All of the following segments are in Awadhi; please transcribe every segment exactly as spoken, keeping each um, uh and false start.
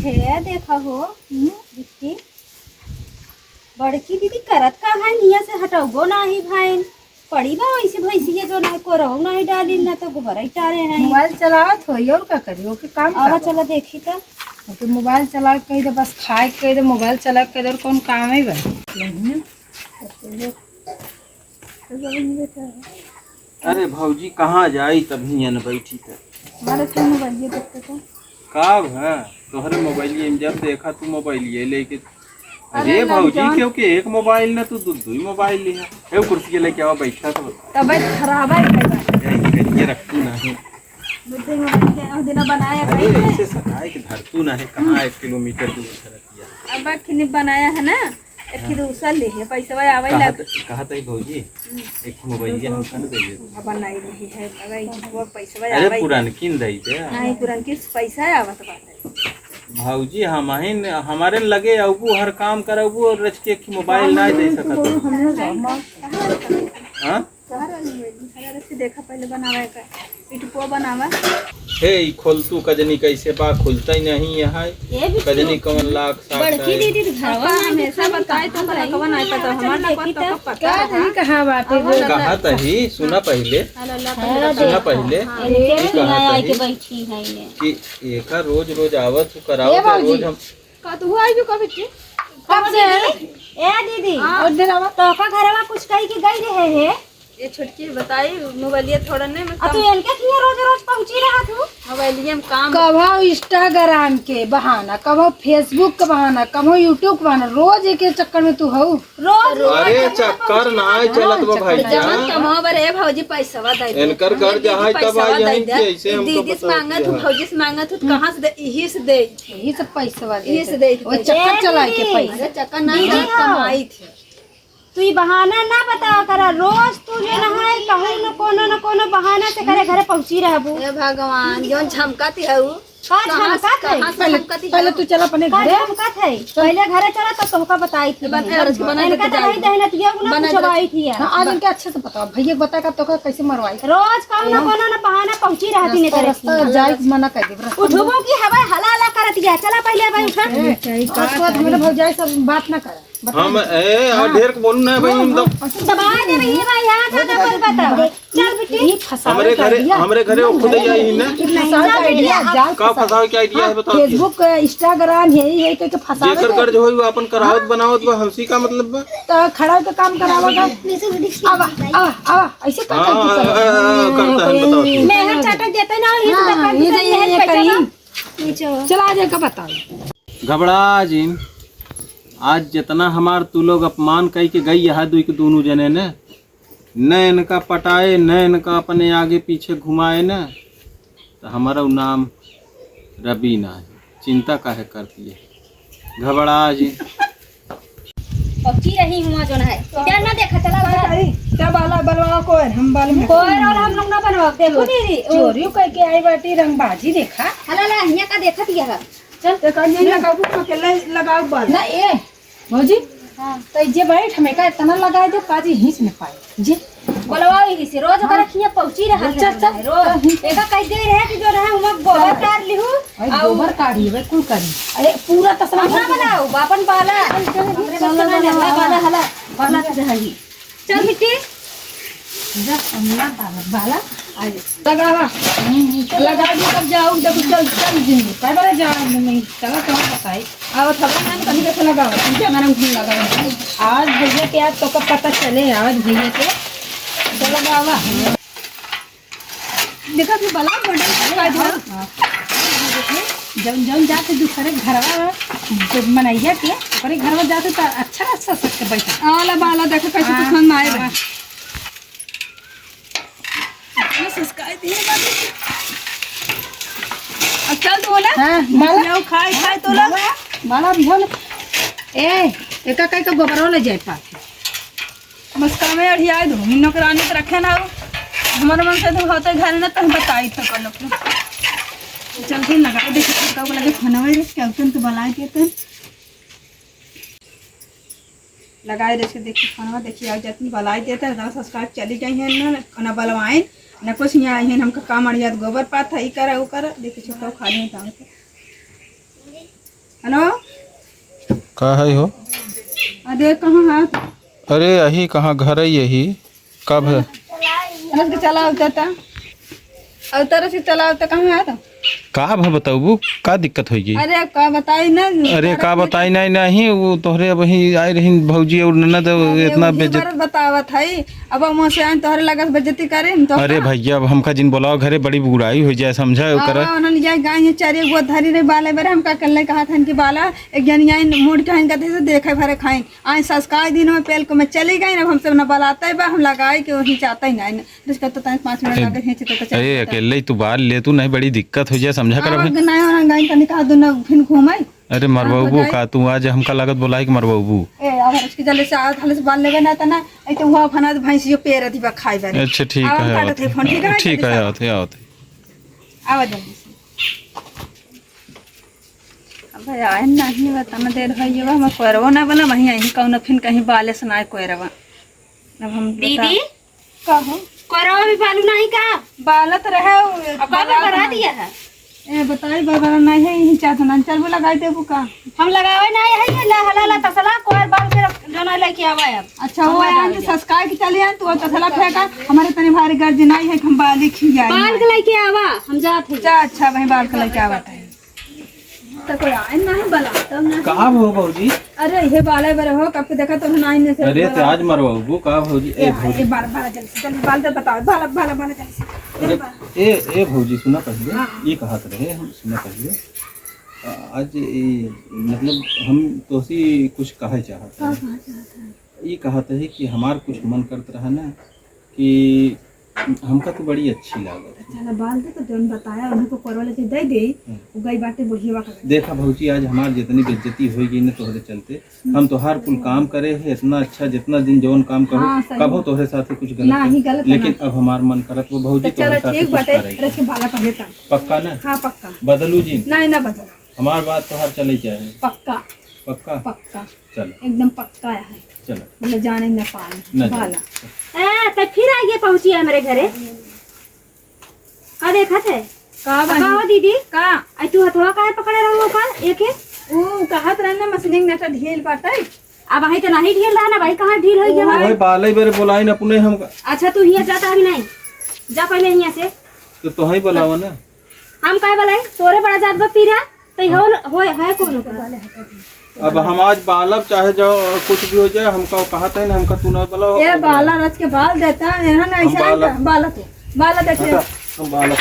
हे देखा हो, हम्म, बिट्टी, बड़की दीदी करत का है, हियाँ से हटौबो नाही भाइन। पड़ी बा वैसे भैंसिया जो नाही कोरहु नाही डाली, ना तो गोबर ही टारे नाही। मोबाइल चलावत होई, और का करी, ओके काम का आवा बा? चला देखी तो। ओके मोबाइल चला के कही दे, बस खाए के कही दे, मोबाइल चला के कही दे, और कौन काम है बा? अरे भौजी, कहाँ जाई तब हियाँ न बैठी त। हमारे से मोबाइलिए देखते तो। का भा? तोहरे मोबाइलिए में जब देखा तू मोबाइलिए लेके। अरे अरे लग भौजी, जान। क्योंकि एक मोबाइल न तू दू, दू मोबाइल लिहा। ए कुर्सी के लेके आवा, बैठा तो बता। तबीयत खराब है भाई। ए, इनके लिए रखतू नहीं। बुद्धि में बैठ के, उस दिन बनाया अरे भाई ने। ऐसे सताए कि धरतू नहीं, कहाँ एक किलोमीटर दूर से रखिया। अब खिनी बनाया है ना, एक हाँ। खिनी दूसरा ले है, पैसवा आवे कहा लग। त-, कहा तई भौजी, हम्म। एक मोबाइल के हमका न दे दे। अब नहीं रही है, अगर एक वो पैसवा अरे आवे। पुरानकी न दई दे। नहीं, पुरानकी पैसा आवत बाटे। भौजी, हम ही न, हमारे लगे अबू हर काम करबू और रच के एक मोबाइल ना दे सकत हो। हाँ? कहाँ रही है? अरे रच के देखा पहले बनावे का। पिठुआ बनावा। हे, ई खोल तू, कजनी कैसे बा, खुलता ही नहीं है। ए बिट्टू, कजनी कौन लाख साठ बड़की है। दीदी के घरवा पापा में हमेशा खाली बताए तो कहाँ कला रही? कवन आए पता, हमार चल ना देखी पता, तो। पता क्या है। नहीं कहा बाटे अब जो? कहा तही, सुना पहले, हाँ, लो, लो, सुना पहले। हाँ, इनके ई कहा यहाँ आए के तही बैठी है इन्हें। कि एका रोज रोज आवत हो, करावत ए हो, बाबूजी। रोज हम का तू आई जो कभी की? कब से? ए दीदी, हाँ। और दिन आवा। तो का घरवा कुछ कही के गई रहे है? ये छोटकी बताई, मोबाइलिया थोड़ा नहीं, मैं आ तू काम इनके किया रोज रोज पहुंची रहा तू? मोबाइलिया में काम। कभो Instagram के बहाना, कभो Facebook के बहाना, कभो YouTube के बहाना, रोज एक ही चक्कर में तू हऊ। रोज रोज अरे चक्कर ना आए चलत बा भाई जवन जान। कमाओ बरे भौजी पैसवा दे दे। इनकर घर दीदी जहाँ पैसवा तब आई दे हैं दे। कि ऐसे हमको दीदी से बताओ मांगा कि तू, हाँ। भौजी से मांगा तू, कहाँ से दे? इही से दे। यही सब पैसवा दे यही से दे। दे। वो चक्कर ए चला के दीदी। पैसा। अरे चक्कर ना दीदी ना हो। कमाई थे। तू ई बहाना ना बतावा करा, रोज तू जो ना है कहूँ न कोनो न कोनो बहाना से करे घरे पहुँची रहबू। हे भगवान, जौन झमकत है उ। का कहाँ से, झमकत है? कहाँ से पहले, झमकत है? पहले तू चल अपने का घरे। झमकत है? चल। पहले घरे चला तब तोहका बताई थी। बन-, बहन। अरे, बना इनका देते तो नहीं जाओ। दहनत ये ना बना कुछ देते। बाई थी है। हाँ, आज इनके अच्छे से बताओ, भैया के बताए का तोहका कैसे मरवाई। रोज कहूँ न कोनो न बहाना पहुँची रहती ने रास्ता, करे रास्ता थी। जाए के मना कर दे, रास्ता उठबो की हवा हला हला करत गया। चला पहले भाई उठा। ए, आज के बाद हमारे भौजाई सब बात ना करा। हम, ए, आ, हाँ। ढेर के बोलू ना भाई, हाँ, हम तो हाँ, अच्छा, दबा दे रही है भाई, यहाँ ज्यादा बोल बताओ। चल बेटी। ये फंसावे हमरे का घरे, idea। हमरे घरे वो खुद ही आई ही ना। ये फंसावे का चल idea, बेटी। जाल का फंसावे। फंसावे के idea है, हाँ, बताओ। Facebook, Instagram, यही है कि, कि फंसावे जेकर का। कर्ज होई, वो अपन करावत हाँ। बनावत बा, हमसी का मतलब बा? तो खड़ा होके काम करावा का। आवा, आवा, आवा, ऐसे कर हाँ, करके हाँ, करो। हाँ, हाँ, करता है, बताओ। मेहर चाटक देते ना, ये तो हाँ, दुकान ये पे तो ये, ये ये पैसा करी। ना। चला आ जाए का बताओ। घबरा जिन, आज जितना हमार तू लोग अपमान कई के गई है दुई के दोनों जने ने, न इनका पटाए, न इनका अपने आगे पीछे घुमाए न, तो हमारा उ नाम रबीना है। चिंता काहे करती है? घबरा जिन। पहुंची रही हुआ जो है। क्या ना देखा, चला उधर। अरे, क्या बाला बनवाओ कोई, हम बाल में। कोई और हम लोग ना बनवाओ, देखो चोर-, दीदी, ओ। चोरियों करके आई बाटी रंगबाजी देखा। हला ला, हिया का देखत यह। चल। तो कहीं नहीं लगाओ, तुम अकेले लगाओ बाल। ना, ए, भौजी, हाँ। तो जे बैठ, हमें का इतना लगाए दे, पाजी हिंस में पाए। जे। बोलवाओ यही से, रोज ओकरा हाँ। खिया पहुंची रहा चल, चल, चल। रोज। एका कह दे रहे कि जो रहे, हम गोबर काट लिहू। अरे, आउ गोबर काढ़ी, भाई, कुल करी। अरे, पूरा तसला हम ना भर के बनाओ, बापन बाला। चल, चल, हमरे चल, बस ना, चल, ना, चल। बाला, हला, बाला से जहाई। चल, मिट्टी। जा, हम ना बाला, बाला, आ जा। लगावा। हम्म, हम्म, चल। लगा दी, तब जाओ, जब चल, चल, जिंदगी। काय बार जा, नहीं, चला, तो हम बताई। आओ, थबड़ा नाम कभी कैसे लगावा? तुम क्या गाना घूम लगावा? आज भैया के, आज तो कब पता चले, आज भैया के। चल, लगावा। देखा तू बला बटन का जो हाँ। जौन, जौन जाते दूसरे घरवा, जब मनैया के, ओकरे घरवा जाते त अच्छा, अच्छा सच के बैठा। आला बाला देखा कैसे हाँ। पसंद आए बा। हाँ। इतना सस्काई दिए बा। अब चल तू ना। हाँ, बाला। जाओ, खाए, खाए तो ला। बाला, बाला भी हो ना। ए, एका कई का गोबरो ले जाए पाथे। बस कामे अढ़ियाए दो, ई नौकरानी के रखे ना हो। हमारे मन से तो होते घर ना, तो हम बताई तो कर लो। चल के लगाए देखी, कब लगे फोनवे रे, क्या उतन तो बलाए के तन। लगाए रहे से देखी फोनवा, देखी आ जाती, बलाए देते हैं, दस सब्सक्राइब चली गई हैं ना, ना बलवाइन, ना कुछ यहाँ आई हैं, हमका काम अढ़ियात गोबर पात था, ई करा, वो करा, देखी छोटा खाली काम के। हेलो। का है हो? अरे, कहाँ है? अरे, यही कहाँ, घर है यही। का भय? अरे, उसके चला उतर ता। उतर, उसके चला उतर, कहाँ है तो? का भय बताऊबू? का दिक्कत होई गई? अरे, का बताई ना? अरे, का बताई ना, नहीं, वो तोहरे अबही आए रही भौजी और ननद, अरे, इतना उही बेइज्जत। बात बतावत है। अब हम से आइन तोहरे लगे से बेइज्जती करे, हम तो अरे का? भैया, अब हमका जिन बोलाओ घरे, बड़ी बुराई हो जाए, समझा? हाँ, ओकरा हाँ, उन्होंने जाए गाय ये चारिये गो धरी रहे बाले बरे, हमका कल्ले कहा था इनकी बाला, एक जनी आइन मुड़ के आइन कहते से देखे भरे खाइन, आइन संस्कार दिन में पेल को मैं चली गई, अब हमसे ना बलाते बा, हम लगाई के वहीं जाते ही ना, रिश्ता तो तनिक पाँच मिनट ए, लगे, खींचे तो, तो चल अरे, जाता। अकेले ही तू बाल ले, तू नहीं, बड़ी दिक्कत हो जाए, समझा कर हाँ, भाई। नहीं, और गाय का निकाल दो ना, फिर घूमे। अरे, हाँ, मरवाबू बताई। का तू? आज हमका लागत बोलाई कि मरवाबू। ए, अब हर्ष के जल्दी से आओ, थाले से बाल लेबे ना तना, ऐ तो हुआ फना भैंसियो पेर दिबा खाई बारे। अच्छा, ठीक है, हम काटत है फोन, ठीक है? ठीक है, जल्दी से आओ। आवत है, आवत है। आवा जल्दी से। अब आए नहीं बा, तना देर है, ये बा, हम कोरवो ना बना, वहीं यहीं कौनो फिन कहीं बाले से ना कोरवा। अब हम दीदी? बता-, का हो? कोरवा भी बालू नहीं का? बालत रहे, अब का बालत बरबरा नहीं। दिया है? ए, बताई, बरबरा नहीं है, यही चाहत ना। चल, वो लगाई देबू का? हम लगावे नहीं है, ये ला, हला, ला, तसला, कोयर बाल के रख, जो ना लेके आवा अब। अच्छा, हम वो लगावे आए, जाए। सस्काई के चले आए, तू तसला फेंका, हमारे तनी भारी गर्ज नहीं है, हम बाली खियाई। बाल के लेके आवा, हम जात है। अच्छा, अच्छा, वही बाल के लेके आवा था। तो कोई आए ना है, बला, तब ना है। कहाँ हो भौजी? अरे, ये बाले बरे हो, कब के देखा तो ना आईने से अरे, बला। तो आज मरवाबू का भौजी? ए, ए, भौजी। ए, बाल, बाल जल्दी से, जल्दी बाल दे, बताओ, बाल, बाल, बाल जल्दी से। अरे, बाल। ए, ए भौजी, सुना पहले। हाँ। ये कहत रहे, हम सुना पहले। आ, आज ये, मतलब, हम तोसी कुछ कहे चाहत का हैं। कहे चाहत हैं? ये कहत है कि हमार कुछ मन करत रहा ना, कि हमका तो बड़ी अच्छी लागत है। अच्छा, बाल दे तो जौन बताया, उन्हीं को कोरवा लेके दे दे, हम्म। वो गई बाटे बुढ़िया का। देखा भौजी, आज हमार जितनी बेइज्जती होई गई ना तोहरे चलते, हम्म। हम तोहार कुल काम करे है, इतना अच्छा, जितना दिन जौन काम करो, हाँ, सही। कबो तोहरे साथे कुछ गलत नहीं, नहीं, गलत लेकिन ना। अब हमार मन करत वो भौजी तो चलो, तोहरे साथे ठीक कुछ बाटे, करे। रख के भाला पहले तक। पक्का ना? हाँ, पक्का। बदलू जी? नहीं, ना बदल। हमार बात तोहार चले चाहे। पक्का। पक्का? पक्का। चलो। एकदम पक्का है। चलो। मतलब जाने न पाए। न जाने। बाला। ए, तो फिर आइए पहुँची है मेरे घरे। का देखत है? का आ, का बहिन? हो दीदी? का? आई तू हथवा काहे पकड़े रहू ओकर? एके? ऊ कहत रहे ना मशीनिंग नट ढील बाटे। अब वही तो नहीं ढील रहा ना भाई, कहाँ ढील होई गया? ओए, बाले बरे बोलाई ना अपने हम। अच्छा, तू हियाँ जाता अभी नहीं? जा पहले हियाँ से। तो तोहई बोलावा ना। हम काहे बोलाई? तोरे बड़ा जात बा पीरा। तो हो न, होए, है कौन ओकर? अब हम आज बालब, चाहे जो कुछ भी हो जाए, हमका वो कहत है ना, हमका तू ना बोला, ये वो बाला रच के बाल देता है, यहाँ ना हम ऐसा बाला। बाला तो, बाला देते हैं। हटा, हम बाला।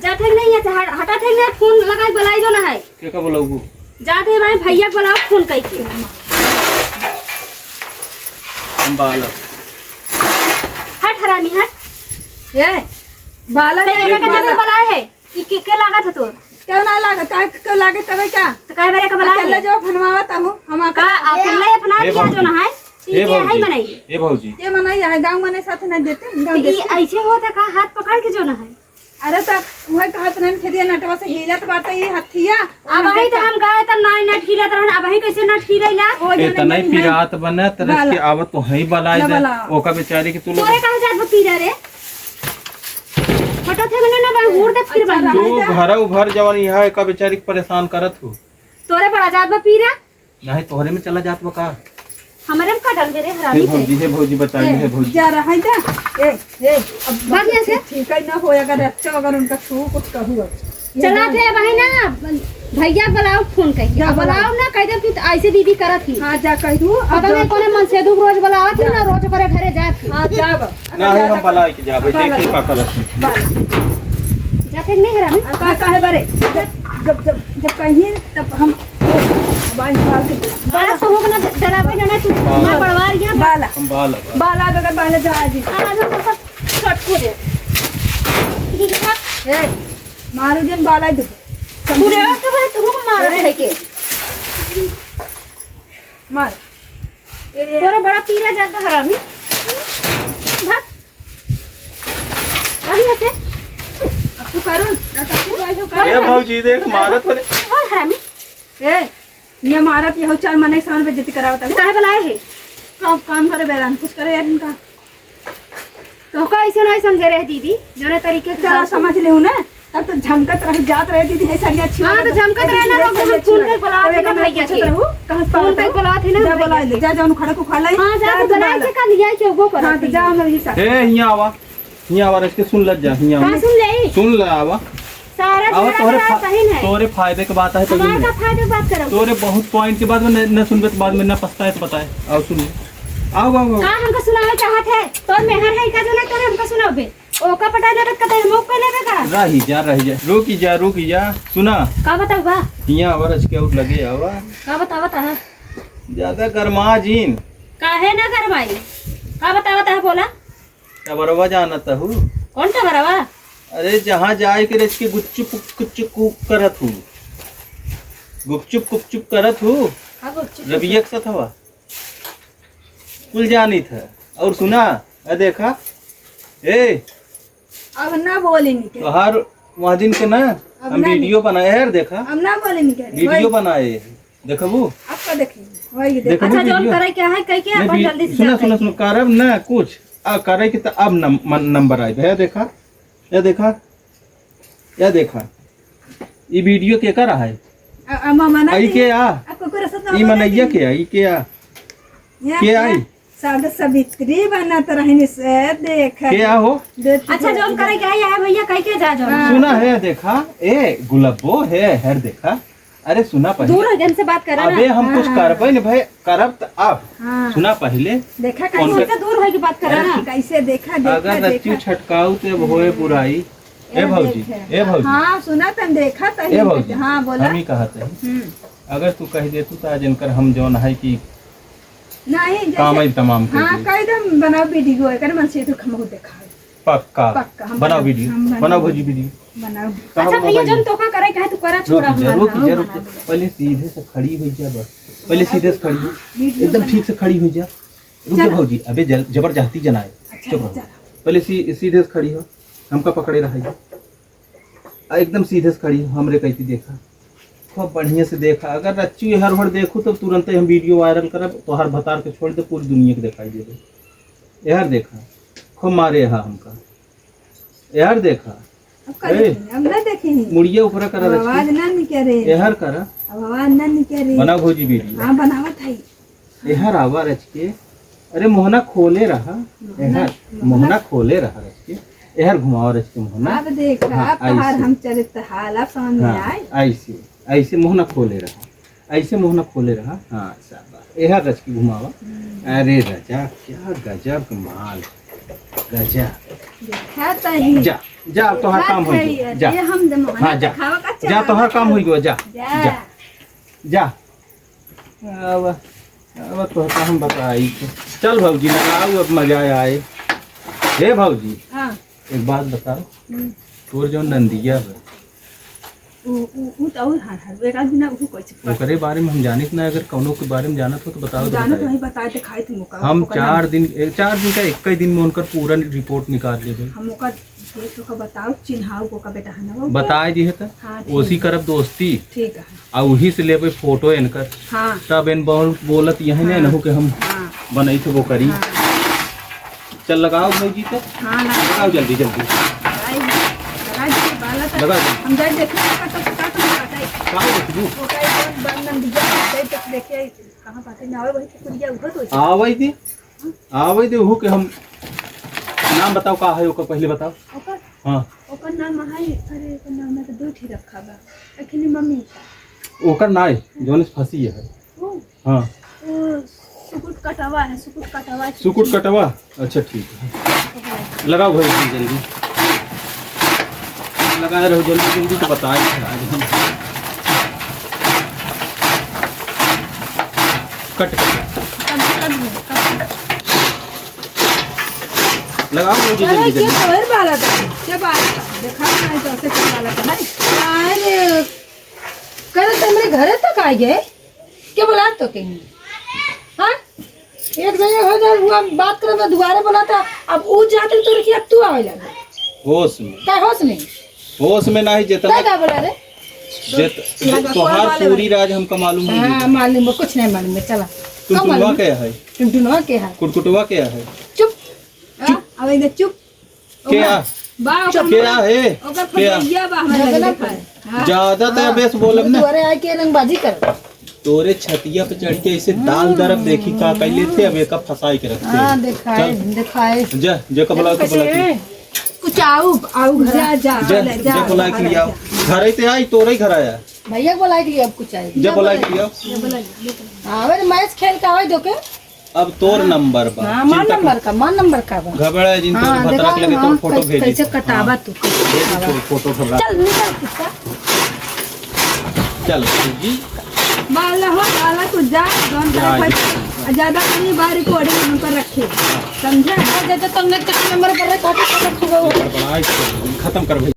जा ठीक नहीं है, हट-, हटा ठीक नहीं, फोन लगाई, बुलाई जो ना है। के का बोलाऊ? जा ठीक भाई, भैया बुलाओ फोन करके। हम बाला। हट हरामी, हट। ये बाला तो ये देख, का बाला। जगह बुलाए है? ई के, के लागत है तोर? क्यों ना लागत? का, क्यों लागत तबे क्या? तो काहे बरे का बला अकेले है? जो फनवावत हूँ, हम का आके अकेले अपना ए लिया भौजी। जो ना है? ई ए के है भौजी। बनाई? ए भौजी। ये मनाई है, गाँव मने साथ नहीं देते, गाँव तो ई देते। ऐसे होता का हाथ पकड़ के जो ना है? अरे तो वही कहत रहन, खेदिया नटवा से हिलत बाटे ई हथिया। अब वही तो हम गए तो नाई नट हिलत रहन, अब वही कैसे नट हिलेला? ओ ए, जने तनई नहीं है। पिरात बने, तरस बाला। के आवत तो हई बलाई ना दे। बला। ओका बेचारी के तू लोग तोरे कहाँ जात बा पीरा रे? हटत है मने ना, बा, हुर दे फिर अच्छा, बा। तू रहा जा। घरऊ भर जवन यहाँ एका बेचारी के परेशान करत हो। तोरे बड़ा जात बा पीरा? नहीं, तोहरे में चला जात बा का? हमरे में का डल दे रे, हरामी हे भौजी, हे भौजी, बचाई, ए, हे भौजी। जा रहा है जा। ए, ए, अब भाग यहाँ से। ठीक है ना हो, अगर अच्छा, अगर उनका छू कुछ कहू अब। चला थे भाई ना, भैया बुलाओ फोन करके। जा अब बुलाओ बुलाओ। ना, कह दे तू तो ऐसे दीदी करत ही। हाँ, जा कह दू। अब पता नहीं कौन मन से दुख रोज बुलावत ही ना, जा। रोज ओकरे घरे जात ही। हाँ, जा अब। ना, हम बलाई के जाबे, बाला। देखी का करत है। बाला। जाते नहीं है रानी। आ, का, का है बारे? जब, जब, जब, जब कहीं तब हम बाई बाल के बाला तो होगा ना, डरावे ना, ना, तू बाला। मैं बड़वार गया। बाला। हम बाला। बाला बगैर बाला जा जी। आ, हम तो सब कट को दे। ठीक है। ए, मारो जन बाला दे। तू रे, तो भाई, तू को मारो है के? मार। तोरा बड़ा पीला जाता हरामी। भाग। भाग यहाँ से। अब तू करो, ना तो तू भाई जो ए करो। भौजी देख, मारत वाले। और हरामी। ए, ये मारत, ये हो चार मने सान बेइज्जती करावत है। काहे बुलाए है? काम, काम करे बेरान, कुछ करे यार इनका। तो का ऐसे नहीं समझे रहे दीदी, जौने तरीके से चला बात समझ लेहू ना। तब तो झमकत रहे, जात रहे दीदी, है सरिया अच्छी हाँ, तो वाला, झमकत है रहे ना, दीदी, है हम सरिया अच्छी फोन पे वाला। बुलावत तो है ना एक भैया के। फोन पे बुलावत है ना जा भैया। बोला ले, जा, जा, उन्हें खड़ा को खा ले। हाँ, जा, जा, तू बुला बुला ले। ले, का लिया के वो करा हाँ, तो है। जा, हम अभी सा- ए, हियाँ आवा, हियाँ आवा, रच के सुन लग जा, हियाँ आवा। हाँ, सुन ले। सुन ले, आवा। सारा आवा, झगड़ा तोरे का फा-, सही नहीं। तोरे फायदे के बात है, तो हमारे सुन ले। का फायदे की बात करो? तोरे बहुत point के बाद में न, न सुनबे तो बाद में न पछताए तो बताए। आओ, सुन ले। आओ, आओ, आओ। का हमको सुनावे चाहत है? तोर मेहर है का जना तोरे हमको सुनावे? ओका पटा लेबे का, तेरे मुंह पे लेबे का? रही जा, रही जा, रुकी जा, रुकी जा, सुना। का बताऊ बा? हियाँ आवा, रच के और लगे आवा। का बतावत है? ज्यादा गरमा जीन। काहे ना गरमाई? का बतावत है, बोला? टबरवा जानत हूँ। कौन टबरवा? अरे, जहाँ जाए के रच के गुपचुप, गुपचुप करत हूँ। गुपचुप, गुपचुप करत हूँ। का गुपचुप? रबिया के साथ हवा। कुल जानी था। और सुना, ए देखा, ए, अब ना बोले निके। तोहार वहाँ दिन के ना, अब हम ना वीडियो बनाए, यार देखा, अब ना बोले निके। वीडियो भाई। बनाए, देखबू? आपका देखेंगे, वही देख। देखबू अच्छा, जौन वीडियो? करे क्या है, कह के नहीं, अपन वी-, जल्दी से सुना, जाते सुना, हैं। सुना, करब ना कुछ, आ, करे के त अब नम-, मन-, नंबर आए, भैया देखा, या देखा, या देखा, ई वीडियो के कर रहा है? अ-, अ-, मामा ना आई के आ? आपको कोई रसद ना ई होगा मनैया ना? के आ? ई के आ? यहाँ के पे आई? सावित्री बनत रहनी से देख। के आ हो? देख अच्छा, तो जौन करे के आई है भैया, कह के जा जौन। हाँ। सुना है, देखा, ए, गुलाबो है, हर देखा। अरे सुना पहले। दूर हो, जन से बात करा ना। अबे हम हाँ, कुछ हाँ, करबे हाँ। नहीं भाई, करब त अब। हाँ। सुना पहले। देखा कौन कहीं कर- उनसे दूर हो के बात करा अरे ना। कैसे देखा, देखा, अगर रच्चू देखा। छटकाऊ ते अब होए बुराई, ए ए भौजी, देखे। ए भौजी। हाँ, सुना तन देखा तही ए भौजी, हाँ, बोला। हम ही कहत हई। हम्म। अगर तू कह देतू त आज इनकर हम जौन है कि नहीं, जैसे काम ही तमाम कर हाँ, दे। कह दे हम बनाओ वीडियो, एकर मन से तो हम बहुत देखा है। पक्का। पक्का, हम बनाओ बनाओ, वीडियो, हम बनाओ। बनाओ भौजी वीडियो। बनाओ। कहाँ अच्छा बनाओ भैया, वीडियो? जौन तोका करे कहे तू करा, रुक छोड़ा जा, हमारा, रुक हम जा, बना रुक जा। देबे। पहले सीधे से खड़ी हो जा बस। पहले सीधे से खड़ी हो। वीडियो एकदम बना। ठीक से खड़ी हो जा। रुक जा चलो। भौजी, अबे जल-, जबरदस्ती जनाए। अच्छा, चुप रहो। चलो। पहले सी-, सीधे से खड़ी हो, हमका पकड़े रहा है। आ, एकदम सीधे से खड़ी हो, हमरे कैती देखा, खूब बढ़िया से देखा। अगर रच्चू एहर ओहर देखू, तब तुरंते हम वीडियो वायरल करब, तोहार भतार के छोड़ दे, पूरी दुनिया के दिखाई देबे। एहर देखा, खूब मारे हा हमका। एहर देखा। अब का ए, देखे? अब ना देखे ही। मुड़िया ऊपरा करा अब रच के। आवाज ना निकले। एहर करा। अब आवाज ना निकले। बना भौजी वीडियो। हाँ, बनावत है। एहर आवा रच के। अरे मोहना खोले रहा। मोहना, एहर, मोहना। मोहना खोले रहा रच के। एहर घुमावा रच के मोहना। अब देख, हाँ, अब तोहार ऐसे। हम चरित्र हाल, अब समझ में हाँ, आए। ऐसे, ऐसे मोहना खोले रहा। ऐसे मोहना खोले रहा। हाँ, शाबाश। एहर रच के घुमावा। हम्म। अरे राजा, क्या गजब के माल। गजब। देखा तही। जा, जा, अब तोहार देखा काम होई तही, गवा। जा। अरे हम जब मोहना हाँ, जा। दिखावा का जा, चाहत तोहार काम है। होई गवा, जा। जा। जा। जा। अब, अब तोहका हम बताई। चल भौजी, लगाओ, अब मजा आए। हे भौजी, हाँ। एक बात बताओ, हम्म। तोर जौन नंदिया है, उ, उ, उ तो और हर, हर, एक आध दिन उ कैसे पकड़ ओकरे बारे में हम जानित ना, अगर कौनो के बारे में जानत हो तो बताओ, तो जानत बताइए। नहीं, बताए तो खाई तुम ओका, हम ओका चार नाम। दिन, ए, चार दिन का, एक ही दिन में उनकर पूरा रिपोर्ट निकाल लेबे। हम ओका देख तो का बताओ, चिन्हाओ को का बेटा है ना वो। बताए दिए तो हाँ, ठीक ओसी है। करब दोस्ती। ठीक है। आ उही से लेबे फोटो इनकर। हाँ। तब इन बहुत बोलत यही ने हाँ। नहु के हम हाँ। बनाई थे वो करी। हाँ। चल लगाओ भौजी तो। हाँ, लगा। लगाओ जल्दी, जल्दी। लगाई, लगा दे, बाला तक। लगा दे। हम जाए देखने का तो पता तो नहीं पता है। कहाँ देखबू? वो कहीं बहुत बंद नंदिया है, तो देखिए कहाँ पाते ना आवे, वही तो कुड़िया उधर तो। आवे दे। आवे दे, ओहू के हम नाम बताओ का है, ओकर पहले बताओ। ओकर? हाँ। ओकर नाम है, अरे, ओकर नाम है तो दो ठी रखा बा। अखनी मम्मी का। ओकर ना है, जौन से फंसी है। ओ। हाँ। ओ, सुकुट कटवा है, सुकुट कटवा है। सुकुट कटवा? अच्छा, ठीक है। लगाओ भाई, जल्दी, जल्दी। लगाए रहो, जल्दी, जल्दी तो बताए आज हम। कट, कट। कट, कट, कट। लगाओ, जल्दी, अरे, जल्दी, ये जल्दी। कोयर वाला था। क्या बात है? देखा ना, ये तो ऐसे क्या वाला था, नहीं? अरे, करे तो मेरे घरे तक आ गए। क्या बोला तो कहीं? हाँ? एक जगह हो जाए, हुआ बात करे तो दुआरे बोला था, अब ऊ जाते तो रखी, अब तू आवे लगे। होश में। का होश में? होश में नहीं, जितना का, का बोला रे? जित-, लगा तोहार कोई वाले पूरी वाले। राज हमका मालूम है। हाँ, मालूम है, कुछ नहीं मालूम है, चला। टुनटुनवा कम मालूम है। क्या है? टुनटुनवा क्या है? कुटकुटवा क्या है? चुप। हाँ, अब इधर चुप। क्या? ओका, बा, ओकर चुप। क्या है? ओकर क्या? फुलैया बा, हमरा लगे खाए। हाँ। ज्यादा तो हाँ। बेस बोलब ना। दुआरे आके रंगबाजी कर। तोरे छतिया पे चढ़ के ऐसे दाल दरब देखी का कैले थे, अब एका फंसाई के रखते हाँ, हैं। देखाए, चल। देखाए। जा, जा, कबला के, कबला के। कुछ आऊ, आऊ घर। जा, जा, जा, ले, जा, जा, बोला के ले आओ। घर ही ते आई, तोरे ही घर आया। भैया को बोला के लिए अब कुछ आए। जा, बोला के लिए आओ। आवे तो मैच खेल के आवे दो के। अब तोर नंबर बा। हाँ, हमार चिंता नंबर का, हमार नंबर का बा? घबरा है जिन तोर हाँ, भतरा देखा, के लगे तोर हाँ, फोटो कैसे, भेजी। कैसे कटावा हाँ। तू, कैसे भेजी कटावा? तोर फोटो घबरा। चल, निकल कुत्ता। चल, जी। बाला हो, बाला तू जा, जौन जा, तरफ है। जी। ज्यादा नहीं, बाहर रिकॉर्डिंग हम पर रखे। समझा? ज्यादा तुमने किस नंबर पर रखा था, खत्म कर भाई।